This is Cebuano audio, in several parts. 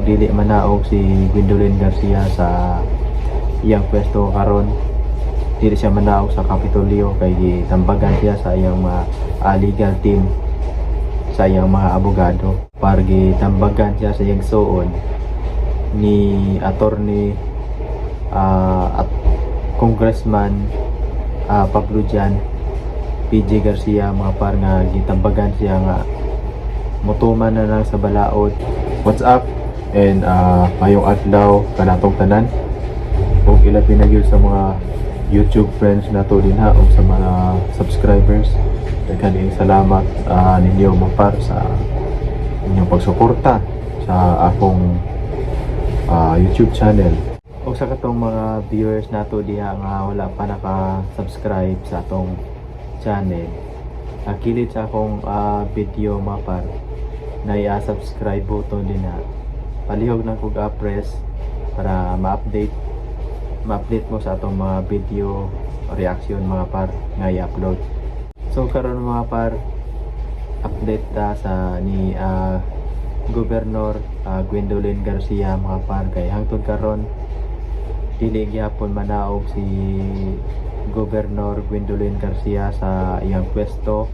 Dili manaog si Gwendolyn Garcia sa iyang pwesto karon. Dili siya manaog sa Kapitolyo kay gitambagan siya sa iyang mga legal team, sa iyang mga abogado, para gitambagan siya sa iyang suon ni attorney at Congressman Pablo Jan PJ Garcia, mga par, nga gitambagan siya nga mutuman na lang sa balaod. What's up and mayong adlaw kanatong tanan ug ilabi na gyud sa mga YouTube friends nato dinha ug sa mga subscribers. Daghan kayong salamat ninyo, mga par, sa inyong pagsuporta sa akong YouTube channel. Ug sa katong mga viewers nato diha nga wala pa naka-subscribe sa atong channel, kilid sa akong video, mga par, na i-subscribe button dinha. Palihog lang kog press para ma-update mo sa atong mga video reaction, mga par, nga i-upload. So karon, mga par, update ta sa ni Governor Gwendolyn Garcia, mga par, kay hangtod karon dili gyapon manaog si Governor Gwendolyn Garcia sa iyang pwesto.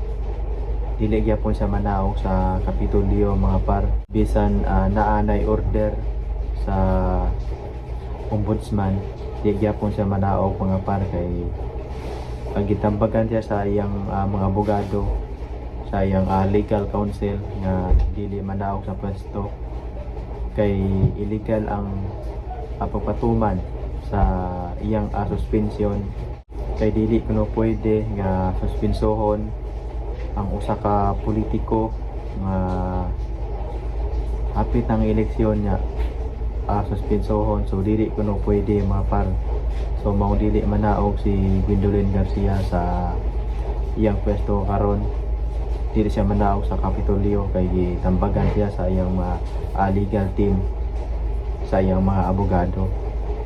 Dili gyapon siya manaog sa Kapitolyo, mga par, bisan naa nay order sa ombudsman. Di gyapon siya manaog, mga par, kay gitambagan siya sa iyang mga abogado, sa iyang legal counsel nga dili manaog sa pwesto kay illegal ang pagpatuman sa iyang suspension, kay dili kuno pwede nga suspensohon ang usa ka politiko nga hapit ang eleksyon niya suspensohon. So dili kuno pwede, mga par. So mao dili manaog si Gwendolyn Garcia sa iyang pwesto karon. Dili siya manaog sa Kapitolyo kay gitambagan siya sa iyang mga legal team, sa iyang mga abogado.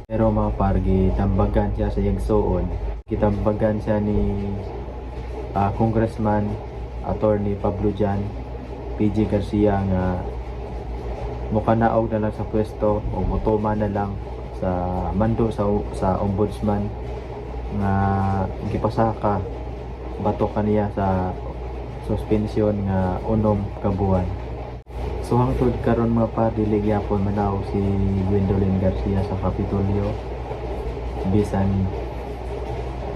Pero, mga par, gitambagan siya sa iyang suon. Gitambagan siya ni Congressman Attorney Pablo Jan PJ Garcia nga mukanaog na lang sa pwesto o mutuman na lang sa mando sa ombudsman nga gipasaka batok kaniya sa suspension nga 6 ka buwan. So hangtod karon, mga par, dili gyapon manaog si Gwendolyn Garcia sa Kapitolyo bisan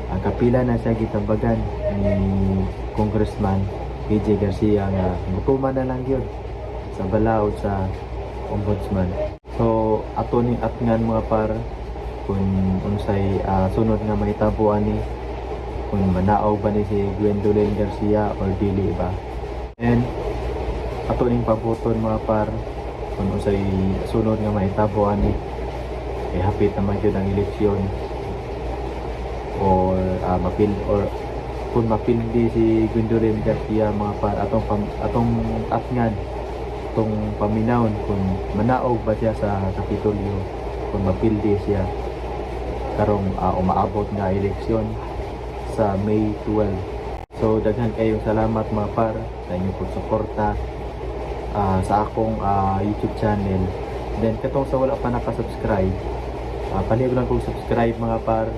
ang kapila na siya gitambagan ni Congressman PJ Garcia nga mutuman na lang gyud sa balaod sa ombudsman. So ato ning atngan, mga par, kung unsay sunod nga mahitabo ani, kung manaog ba ni si Gwendolyn Garcia or dili ba. And ato ning pabuton, mga par, kung unsay sunod nga mahitabo ani kay hapit naman gyud ang eleksyon or mapil or kung mapildi si Gwendolyn Garcia, mga par, atong atngan, atong paminawon kung manaog ba siya sa Kapitolyo kung mapildi siya karong umaabot nga eleksyon sa May 12. So daghan kayong salamat, mga par, sa inyong pagsuporta sa akong YouTube channel. Then katong sa wala pa naka-subscribe, palihog lang kog subscribe, mga par.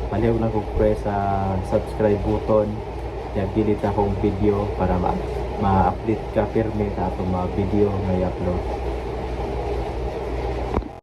Palihog lang kog press sa subscribe button ya gilid sa akong video para ma-update ka pirmi sa atong mga video nga i-upload.